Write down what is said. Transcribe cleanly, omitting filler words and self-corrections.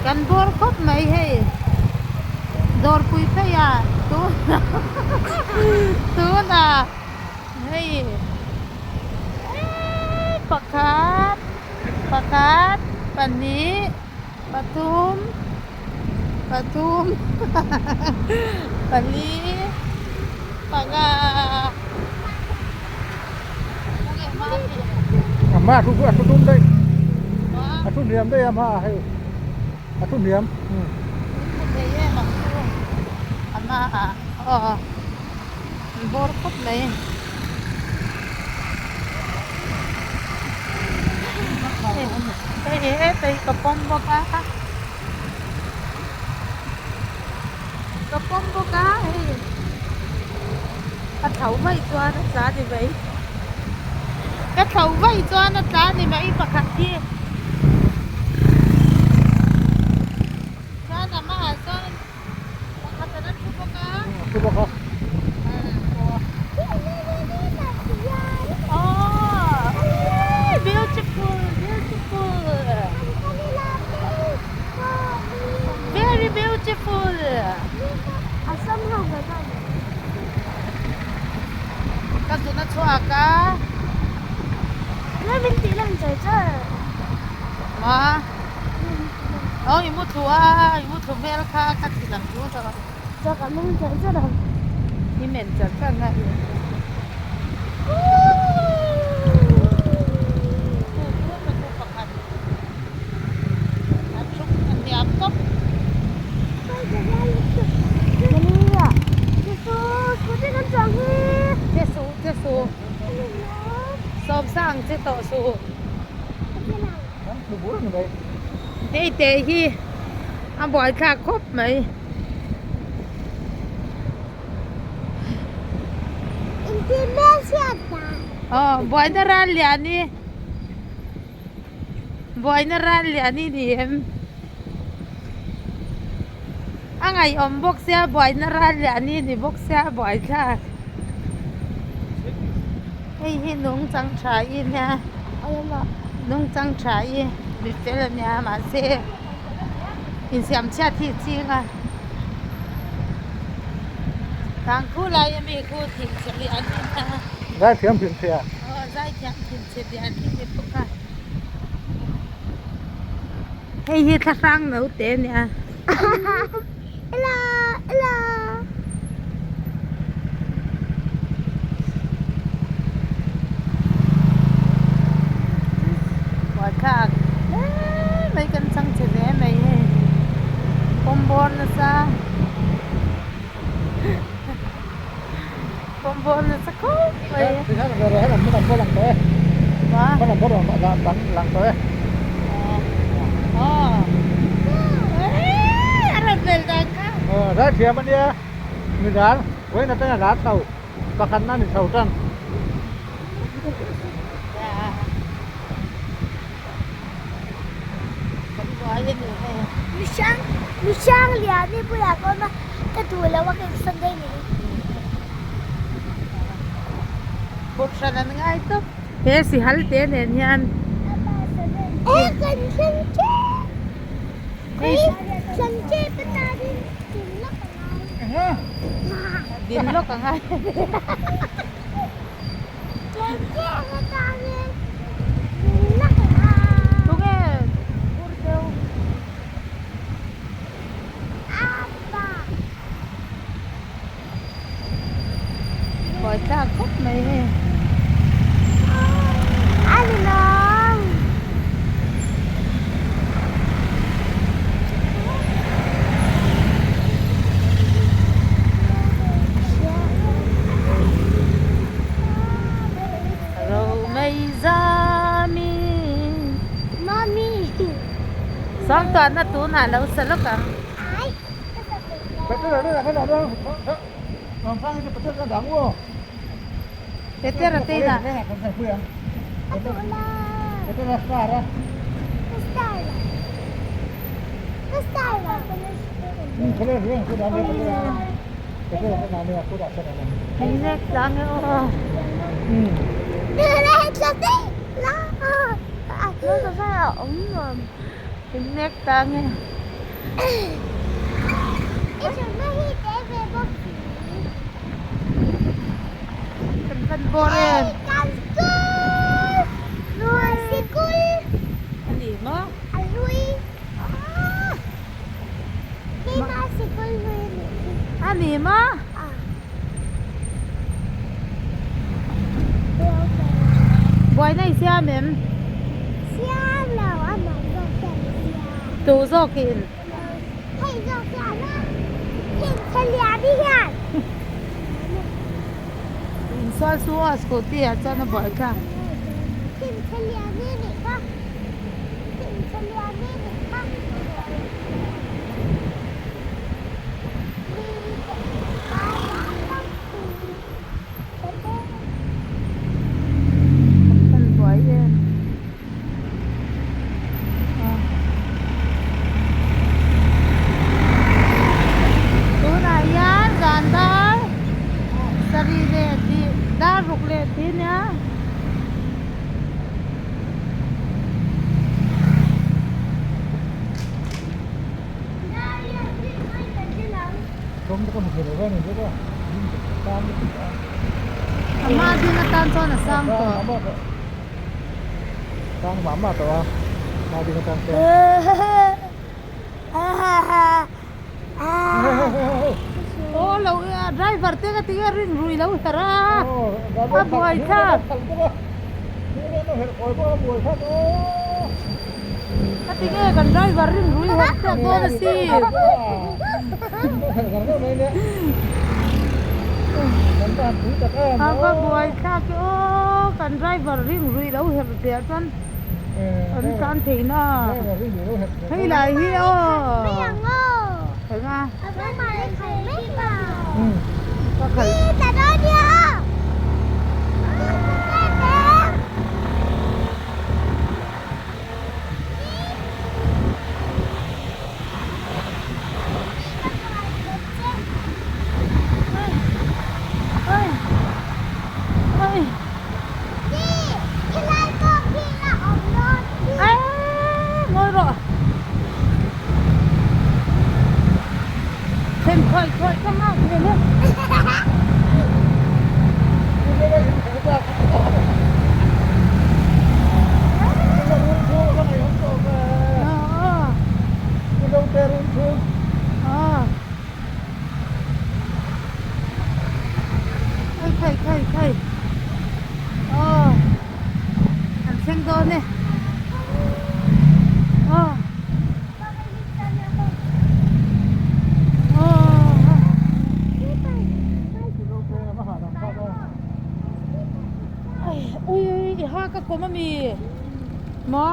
Kan bawr khawp mai hei. Dawrpui phei ah tunah tunah hei eee pakhat pakhat pahnih pathum pathum pali panga. A hma a thu a thu dum daih a thu hniam daih a hma ah hei a thu hniam a hma ah aw an bawr khawp mai hei hetah hi ka pawm bawk a ka pawm bawk a hei a tho vaih chuan a tla ni mai ka tho vaih chuan a tla ni mai pakhat hi chuan a hmaah sawn pakhat an thu bawk a thu bawk a aww beautiful beautiful very beautiful. Ka zun a chhuak a. Ma. Aw i mu thlu a, i mu thlu hmel kha ka ti lang chu zawk a. I men char char na i. Sawmsang che tawh suh. Hei te hi a buaithlak khawp mai. Aw buaina ral lian hi. Buaina ral lian hi ni em? A ngaihawm bawk sia buaina ral lian hi ni bawk sia a buaithlak. Hei hi nungchang tha i nia nungchang tha i mi fel a nia mahse insiam chhiat hi a ching a. Tang khu lai ami khu thinchhe lian hi nia. Zaithiam thinchhia. Aw zaithiam thinchhe. Hei hi thlahrang naute a nia. Buaithlak hle mai kan chang che ve mai hei pawm bawr nasa. Pawm bawr nasa khawp mai. A rawn vel dan kha. Zaithiam a nia midang vawiin atanga hla chho pakhatna ni chho tan. Kan buai a ni hei. Mihring mihring lian hi bulah ka awm a ka duh lo a ka insawn daih mai. Phut hran an ngai tawp. He sihal te nen hian. E kan thleng tep. Thleng tep atanin din lawk a ngai. Din lawk a ngai. Thleng tep atanin din lawk a ngai. Tunge vur deuh. Apa. Buai tlak khawp mai hei. A ni lo. Romei zami. Mami. Sawngtuahna tunah lo sa lawk ang. Petera te inah. Hei nek tlang e aw. Hei nek tlang e. I thutna hi te ve bawk si. Kan van bawr em. Hei kan school! Kan sikul. A ni maw? A hlui. Keimah sikul hlui a nih hi. A ni maw? A. Buaina i siam em? Siam lo, amah zawk hian a siam. Tu zawkin? Hei zawk hian a, heng lian hi hian. Insual chu a scooty ah chuan a buai thlak. Heng lian hi nih kha. Heng lian hi nih kha. Kan buai em tunah hian zan dar sarih leh tih dar ruk leh tih ania. A hma ding atan chuan a sang tawh. Aw lo driver te ka ti a rin rui lo her a a buai thlak. Ka ti nge kan driver rin rui her thlak dawn a si. A va buai thlak e aw kan driver rin rui lo her piah chuan an tlan thei na hei lai hi aw eng a ka khalh. An thleng dawn e aw aw ui i ha ka kawm ami maw.